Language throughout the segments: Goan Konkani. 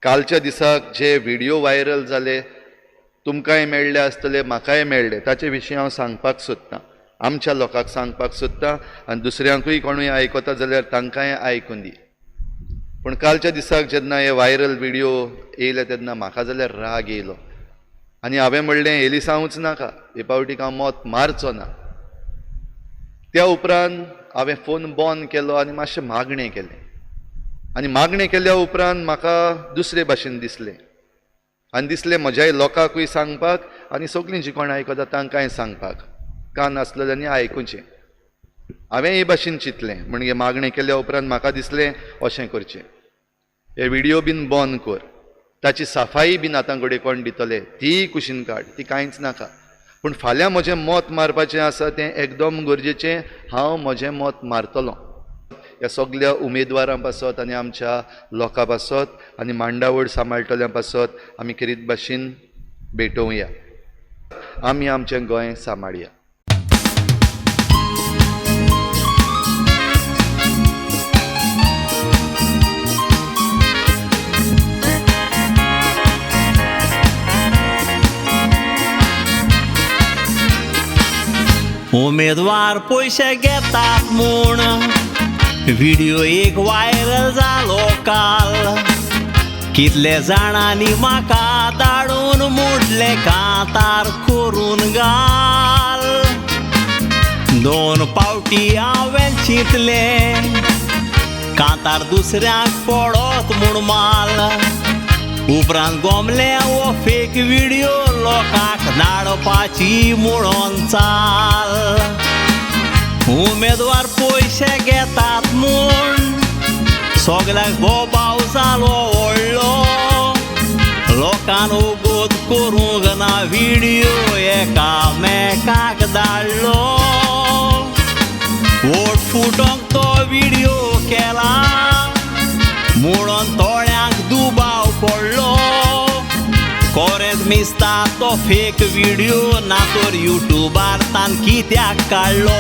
कालच्या दिसाक जे व्हिडिओ व्हायरल जाले तुमकांय मेळ्ळे आसतले, म्हाकाय मेळ्ळे, ताचे विशीं हांव सांगपाक सोदतां, आमच्या लोकांक सांगपाक सोदतां आनी दुसऱ्यांकूय कोणूय आयकता जाल्यार तांकांय आयकून दी. पूण कालच्या दिसाक जेन्ना हे व्हायरल व्हिडिओ येयले तेन्ना म्हाका जाल्यार राग येयलो आनी हांवें म्हणलें एलिसांवूच नाका, हे पावटीक हांव मत मारचो ना. त्या उपरांत हांवें फोन बंद केलो आनी मातशें मागणें केलें आनी मागणें केल्या उपरांत म्हाका दुसरे भाशेन दिसलें आनी दिसलें म्हज्याय लोकांकूय सांगपाक आनी सगळीं जी कोण आयकता तांकांय सांगपाक, कान आसलेल्यांनी आयकुचें. हांवें हे भाशेन चिंतलें, म्हणजे मागणें केल्या उपरांत म्हाका दिसलें अशें करचें, हे व्हिडिओ बीन बंद कर, ताची सफाई बीन आतां कडेन कोण दितले तीय कुशीन काड, ती कांयच नाका. पूण फाल्यां म्हजें मत मारपाचें आसा तें एकदम गरजेचें, हांव म्हजें मत मारतलो ह्या सगल्या उमेदवारां पासत आनी आमच्या लोकां पासत आनी मांडावळ सांबाळटल्या पासत आमी खेरीत भाशेन भेटोवया, आमी आमचें गोंय सांबाळया. उमेदवार पयशे घेतात म्हूण व्हिडिओ एक व्हायरल जालो काल, कितले जाणांनी म्हाका धाडून मुडले कांतार करून घाल. दोन पावटी हांवें चिंतलें कांतार दुसऱ्यांक पडत म्हूण माल, उपरांत गोमलें हो फेक व्हिडिओ लोकांक धाडपाची म्हणून चाल. उमेदवार पयशे घेतात म्हूण सगल्यांक बोबाव जालो व्हडलो, लोकान उगोत करूंक ना व्हिडिओ एकामेकाक धाडलो. वोट फुटोंक तो व्हिडिओ केला म्हणून थोड्यांक दुबाव पडलो, कोरेंत मिसता तो फेक व्हिडिओ ना तर युट्यूबार तान कित्याक काडलो.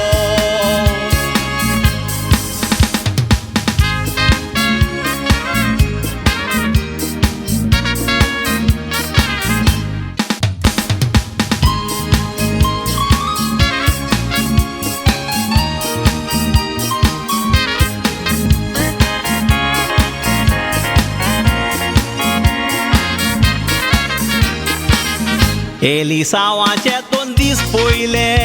एलिसांवाचे 2 दीस पयले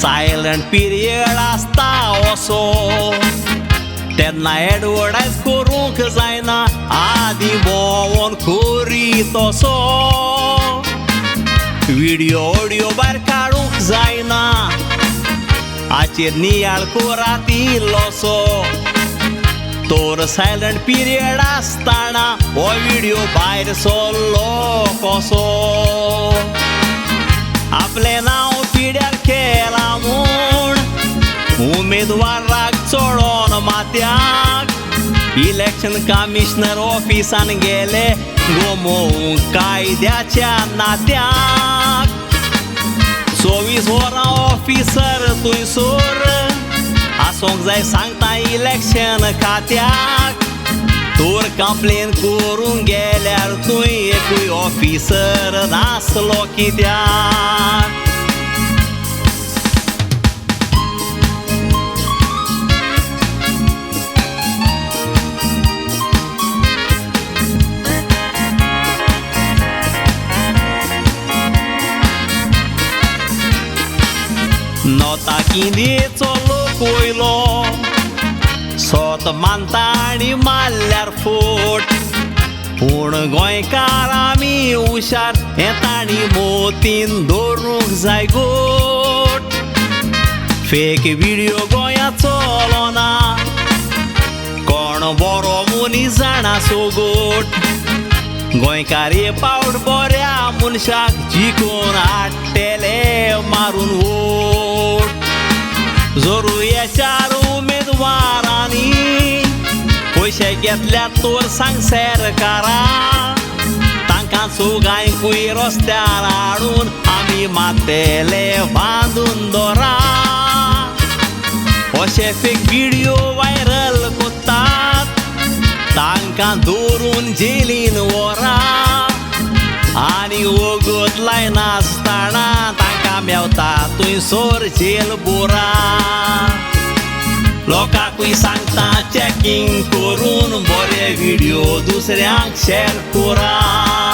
सायलंट पिरियड आसता असो, तेन्ना एडवर्टायज करूंक जायना आदीं भोंवोन करी तसो, व्हिडिओ ऑडियो भायर काडूंक जायना हाचेर नियाळ करात इल्लोसो. तर सायलंट पिरियड आसतना हो व्हिडिओ भायर सरलो कसो, आपलें नांव पिड्यार केलां म्हूण उमेदवाराक चडोन माथ्याक इलेक्शन कमिशनर ऑफिसान गेले गोमोवंक कायद्याच्या नात्याक. 24 वरां ऑफिसर थंयसर आसोंक जाय सांगता इलेक्शन खात्याक, तर कंप्लेन करूंक गेल्यार थंय एकूय ऑफिसर नासलो कित्याक. नोता किंदेचो लोक वयलो सोत मानता आनी मारल्यार फोट, पूण गोंयकार आमी हुशार हें तांणी मोतीन दवरूंक जाय गोट. फेक व्हिडिओ गोंयांत चलना, कोण बरो मनीस जाणा सोगोट, गोंयकार हे पावट बऱ्या मनशाक जिखून हाडटले मारून वोट. जोरुया 4 उमेदवारांनी पयशे घेतल्यात तर सांग सरकारा, तांकां चौगांकूय रस्त्यार हाडून आमी मारतले बांदून दवरा. अशे फेक व्हिडिओ व्हायरल करतात तांकां दवरून धरून जेलीन व्हरा आनी वगत लायनासतना तांकां मेवता थंयसर जेल बोरा. लोकांकूय सांगता चॅकिंग करून बरे व्हिडियो दुसऱ्यांक शॅर करा.